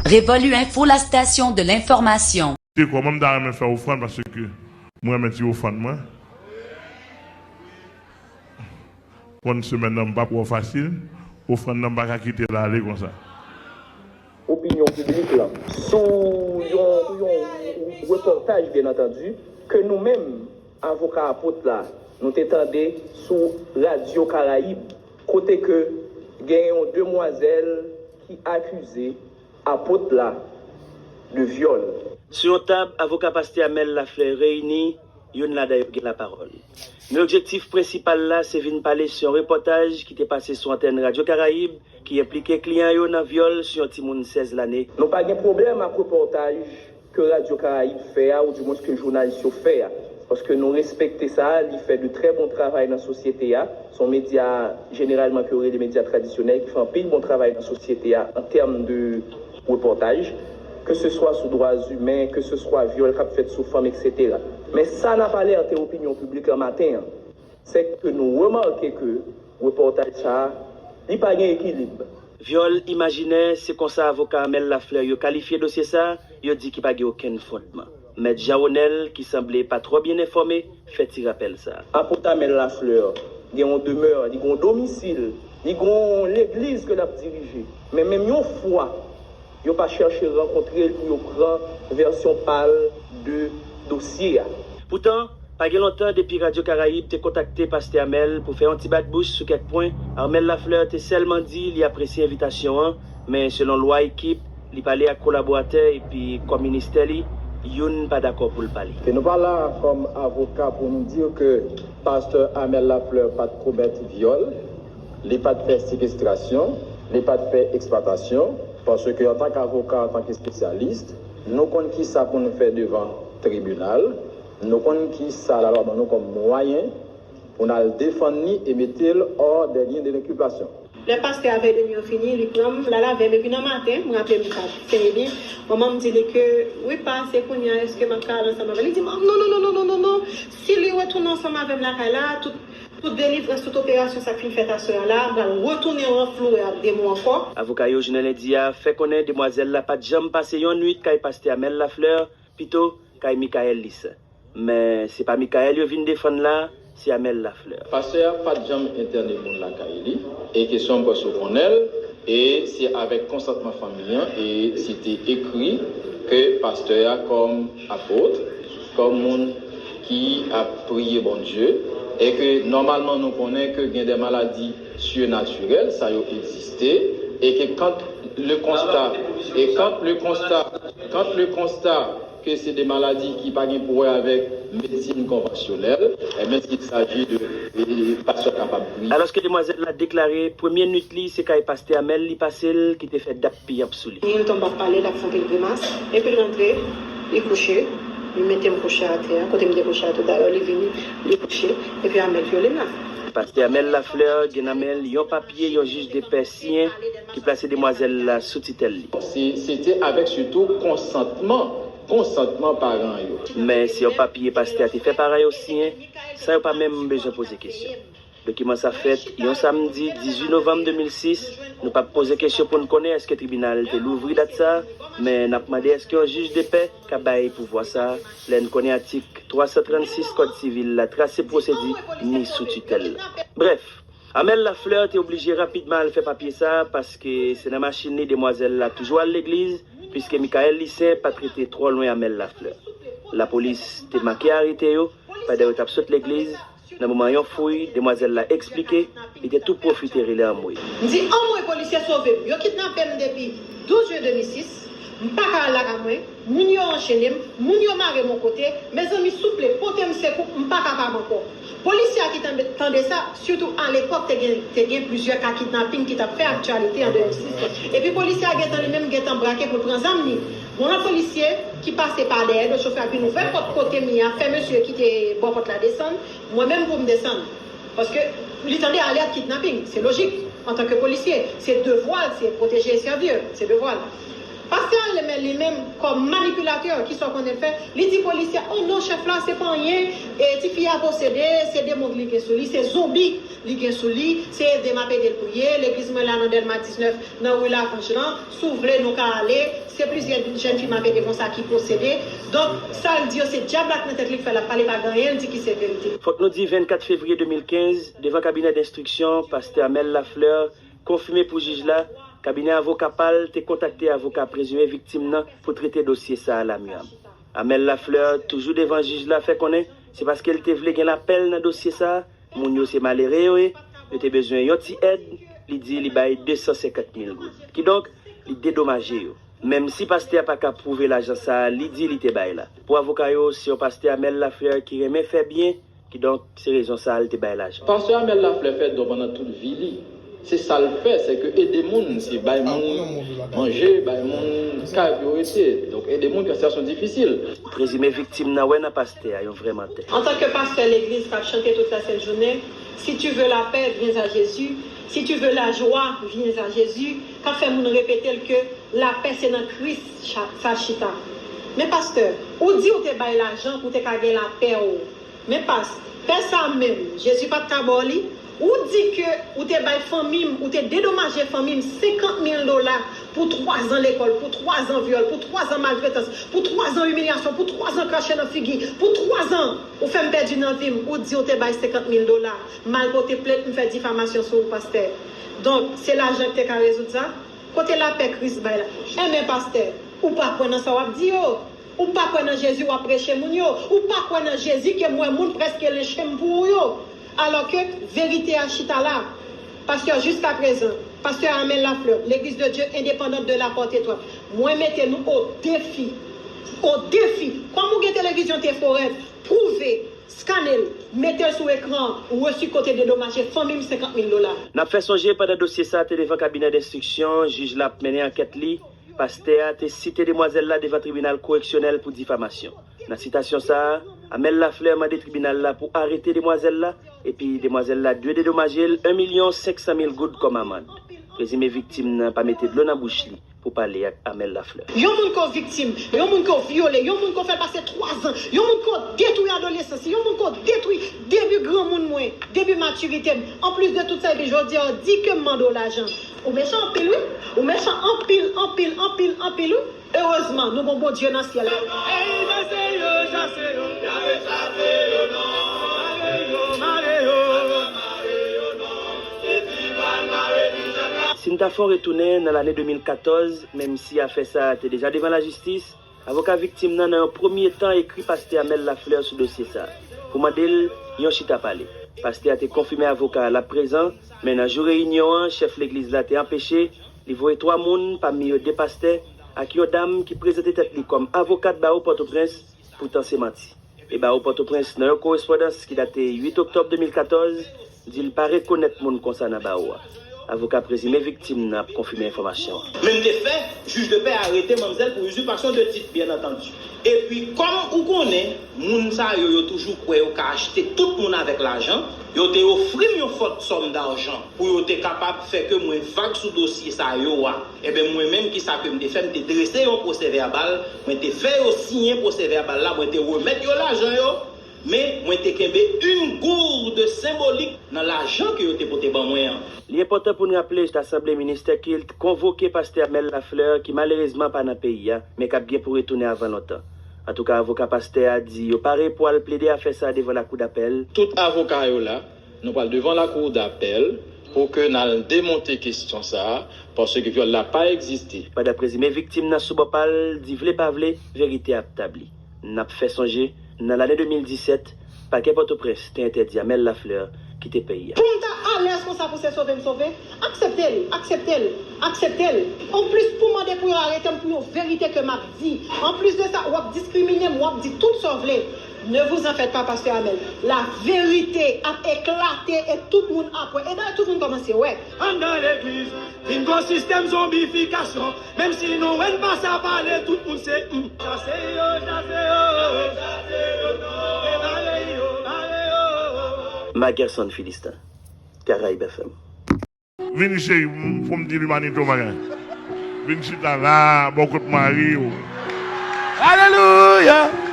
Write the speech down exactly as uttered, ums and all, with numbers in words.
Révolu Info, la station de l'information. Te kòman m ta renmen fè ofrann paske mwen renmen ti ofrann mwen. Konn semèn nan m p ap wè w fasil, ofrann nan m pa ka kite l ale konsa. Opinyon piblik lan sou yon, sou yon repòtaj, byen antandi, ke nou menm, avoka Apot la, nou te tande sou Radyo Karayib, kote ke gen yon demwazèl ki akize Apot la de vyòl. Sou yon tab, avoka pastè Amel Lafleur reyini, youn ladan yo gen lapawòl. Men objektif prensipal la se vin pale sou yon repòtaj ki te pase sou antèn Radyo Karayib ki enplike kliyan yo nan vyòl sou yon timoun sèz lane. Nou pa gen pwoblèm ak repòtaj ke Radyo Karayib fè a, oudimwens ke jounalis yo fè a, paske nou respekte sa, li fè de trè bon travay nan sosyete a. Se yon medya, jeneralman, ke yo rele medya tradisyonèl, ki fè anpil bon travay nan sosyete a an tèm de repòtaj, ke se swa sou dwa imen, ke se swa vyòl k ap fèt sou fanm, etsetera. Men sa n ap alète opinyon piblik lan maten an, se ke nou remake ke repòtaj sa a, li pa gen ekilib. Vyòl imajinè, se konsa avoka Amel Lafleur yo kalifye dosye sa, yo di ki pa gen okenn fondman. Mèt Jean Ronel, ki sanble pa twò byen enfòme, fè ti rapèl sa. Apot Amel Lafleur gen yon demè, li gen yon domisil, li gen yon legliz ke l ap dirije. Men menm yon fwa, yo pa chèche rankontre l pou yo pran vèsyon pa l de dosye a. Poutan, pa gen lontan depi Radyo Karayib te kontakte pastè Amel pou fè yon ti bat bouch sou kèk pwen, Amel Lafleur te sèlman di li apresye envitasyon an, men selon lwa ekip, li pale ak kolaboratè epi kò ministè li, youn pa dakò pou l pale. E nou pa la kòm avoka pou nou di ke pastè Amel Lafleur pa t komèt vyòl, li pa t fè sekestrasyon, li pa t fè eksplwatasyon, paske antan k avoka, antan k espesyalis, nou konn kisa pou n fè devan tribinal, nou konn kisa lalwa ban nou kòm mwayen pou n al defann li e mete l hors des liens de l'inculpation. Lè pastè a vèy de nwi an fini, li pran m, l al avè m, epi nan maten, m raple m sa trè byen, manman m di li ke, wi pa, se kounye a, èske m ap ka al ansanm avè l? Li di m, non, non, non, non, non, non, non, si li retounen ansanm avè m lakay la, tout, tout delivrans, tout operasyon sa k fin fèt aswè a la, m pral retounen ranflouwe ak demon ankò. Avoka yo jounen lendi a fè konnen demwazèl la pa t janm pase yon nwit kay pastè Amel Lafleur, pito kay Michael Lissaint. Men se pa Michael yo vin defann la, se Amel Lafleur. Pastè a pa t janm entène moun lakay li, e kesyon m kwè si w konnen l, e se avèk konsantman fanmi an, e se te ekri ke pastè a kòm apot, kòm moun ki ap priye Bondye, e ke nòmalman nou konnen ke gen de maladi surnaturel, sa yo egziste, e ke quand le constat, e quand le constat, quand le constat ke se de maladi ki pa gen pou wè avèk medsin konvansyonèl, enben s'il s'agit de, e, pastè kapab priye. Alòske demwazèl la deklare premye nwit li se kay pastè Amel li pase l ki te fè dap piyap sou li. Hilton p ap pale, l ap fè anpil grimas, epi l rantre, li kouche, li mete m kouche atè a, kote m te kouche a toutalè, li vini, li kouche, epi Amel vyole m la. Pastè Amel Lafleur gen nan men l yon papye yon jij de pè siyen ki plase demwazèl la sou titèl li. Se, se te avèk sitou konsantman, konsantman paran yo. Men se yon papye pastè a te fè paran yo siyen, san yo pa menm bezwen poze kesyon. Dokiman sa fèt yon samdi dizuit novanm de mil sis, nou p ap poze kesyon pou n konnen èske tribinal te louvri dat sa, men n ap mande èske yon jij de pè ka bay pouvwa sa, lè n konnen atik twa san trannsis kòd sivil la trase pwosedi miz sou titèl la. Brèf, Amel Lafleur te oblije rapidman al fè papye sa, paske se nan machin li demwazèl la toujou al legliz, piske Michael Lissaint pa t rete twò lwen Amel Lafleur. Lapolis te make arete yo pandan yo t ap sot legliz, nan moman yon fouy, demwazèl la eksplike li te tou pwofite rele anmwe. M di anmwe polisye sove m, yo kidnape m depi douz jen de mil sis, m pa ka al lakay mwen, moun yo anchene m, moun yo mare m yon kote, mezanmi souple pote m sekou, m pa kapab ankò. Polisye a ki tande sa, sitou alepòk te gen te gen plizyè ka kidnaping ki t ap fè aktyalite an de mil sis, epi polisye a gentan li menm gentan brake pou l pran zam li. Gon lòt polisye ki pase pa dèyè do chofè a vin ouvè pòt kote m ye a, fè mesye ki te bò pòt la desann, mwen menm pou m desann. Paske li tande alèt kidnaping, se lojik, antanke polisye, se devwa l, se pwoteje e sèvi l, se devwa l. Pastè Arlemel li menm, kòm manipilatè, ki sa w konnen l fè? Li di polisye a, o non, chèf la, se pa anyen, e, tifi a posede, se demon li gen sou li, se zonbi li gen sou li, se ede m ap ede l priye, legliz mwen la nan Dèlma diznèf, nan ri Lavanj lan, si w vle, nou ka ale, se plizyè jèn fi m ap ede konsa ki posede. Donk, sa l di yo, se dyab la k nan tèt li k fè l ap pale, pa gen anyen l di ki se verite. Fòk nou di, vennkat fevriye de mil kenz, devan kabinè denstriksyon, pastè Amel Lafleur, konfime pou jij la, kabinè avoka pa l te kontakte avoka prezime viktim nan pou trete dosye sa a lamyab. Amel Lafleur, toujou devan jij la, fè konnen se paske l te vle gen lapè l nan dosye sa a, moun yo se malere yo ye, yo te bezwen yon ti èd, li di li bay de san senkant mil goud. Kidonk, li dedomaje yo. Menm si pastè a pa ka pwouve lajan sa a li di li te bay la. Pou avoka yo, se yon pastè Amel Lafleur ki renmen fè byen, kidonk, se rezon sa a l te bay lajan. Pastè Amel Lafleur fè don pandan tout vi li. Se sa l fè, se ke ede moun, se bay moun manje, bay moun kay pou yo rete. Donk, ede moun ki an sitiyasyon difisil. Prezime viktim nan wè nan pastè a yon vrè mantè. Antanke pastè legliz k ap chante tout la sent jounen, Si tu veux la paix, viens à Jésus, Si tu veux la joie, viens à Jésus, k ap fè moun repete l ke lapè se nan Kris cha- sa chita. Men pastè, ou di ou te bay lajan pou w te ka gen lapè w. Men pas, pè sa menm, Jezi pa t ka ba w li? Ou di ke ou te bay fanmi m, ou te dedomaje fanmi m senkant mil dola pou twa zan lekòl, pou twa zan vyòl, pou twa zan maltretans, pou twa zan imilyasyon, pou twa zan krache nan figi, pou twa zan ou fè m pèdi nan vi m, ou di ou te bay senkant mil dola. M al pote plent, m fè difamasyon sou ou, pastè. Donk, se lajan ki te ka rezoud sa? Kote lapè Kris bay la? Enben, pastè, ou pa kwè nan sa w ap di yo. Ou pa kwè nan Jezi, w ap preche moun yo. Ou pa kwè nan Jezi ke m wè moun prèske lenche m pou ou yo. Alò ke verite a chita la. Pastè, jiskaprezan, pastè Amel Lafleur, L'Église de Dieu indépendante de la Porte Étroite, mwen mete nou o defi. O defi. Kòm ou gen televizyon T Forèt, pwouve, skane l, mete l sou ekran an, ou resi kote dedomaje fanmi m senkant mil dola. N ap fè sonje, pandan dosye sa a te devan kabinè denstriksyon, jij la ap mennen ankèt li, pastè a te site demwazèl la devan tribinal koreksyonèl pou difamasyon. Nan sitasyon sa a, Amel Lafleur mande tribinal la pou arete demwazèl la, epi demwazèl la dwe dedomaje l en milyon senk san mil goud kòm amann. Prezime viktim nan pa mete dlo nan bouch li pou pale ak Amel Lafleur. Yon moun ke w viktim, yon moun ke w vyole, yon moun ke w fè l pase twa zan, yon moun ke w detwi adolesans, yon moun ke w detwi debi granmoun mwen, debi matirite m. Anplis de tout sa, epi jodi a, w di ke m mande w lajan. Ou mechan anpil, wi. Ou mechan anpil, anpil, anpil, anpil, wi. Erezman, nou gon Bondye nan syèl la. Ey, chase yo, chase yo, chase yo, non. Mare yo, mare yo. Si n ta fè yon retounen nan lane de mil katòz, menm si afè sa a te deja devan lajistis, avoka viktim nan, nan yon premye tan, ekri pastè Amel Lafleur sou dosye sa a, pou mande l yon chita pale. Pastè a te konfime avoka a l ap prezan, men nan jou reyinyon an, chèf legliz la te anpeche, li voye twa moun, pami yo de pastè, ak yon dam ki prezante tèt li kòm avokat bawo Pòtoprens, poutan se manti. E bawo Pòtoprens, nan yon korespondans ki date uit oktòb de mil katòz, di l pa rekonèt moun konsa nan bawo a. Avoka prezime viktim nan ap konfime enfòmasyon an. Men m te fè jij de pè arete manmzèl pou usurpasyon de tit, byen antandi. Epi, kòm ou konnen, moun sa yo, yo toujou kwè yo ka achte tout moun avèk lajan, yo te ofri m yon fòt sòm dajan pou yo te kapab fè ke mwen vag sou dosye sa yo a. Enben, mwen menm, kisa ke m te fè? M te drese yon pwosè vèbal, mwen te fè yo siyen pwosè vèbal la, mwen te remèt yo lajan yo, men mwen te kenbe une gourde senbolik nan lajan ke yo te pote ban mwen an. Li enpòtan pou n raple, Asanble Ministè Kilt konvoke pastè Amel Lafleur, ki malerezman pa nan peyi a, men k ap gen pou retounen avan lontan. Antouka, avoka pastè a di yo pare pou al plede afè sa a devan lakou dapèl. Tout avoka yo la, nou pral devan lakou dapèl pou ke n al demonte kesyon sa a, paske vyòl la pa egziste. Pandan prezime viktim nan sou bò pa l di vle pa vle, verite a ap tabli. N ap fè sonje, nan lane de mil disèt, pakè Pòtoprens te entèdi Amel Lafleur kite peyi a. Pou m ta alèz konsa pou se sove m sove, aksepte l, aksepte l, aksepte l. Anplis, pou mande pou yo arete m pou yon verite ke m ap di. Anplis de sa, w ap diskrimine m, w ap di tout sa w vle. Ne vous en faites pas, pastè Amel. La vérité ap eklate e tout moun ap wè. E dayè, tout moun kòmanse wè. Anndan legliz, vin gon sistèm zonbifikasyon. Menm si nou wè n pa sa pale, tout moun se m. Chase yo, chase yo. Mare yo, mare yo. Magerson Philistin, Caraïbes F M. Vini cheri, pou m, pou m di l Manito bagay. Vin chita la, bò kot mari w. Alelouya!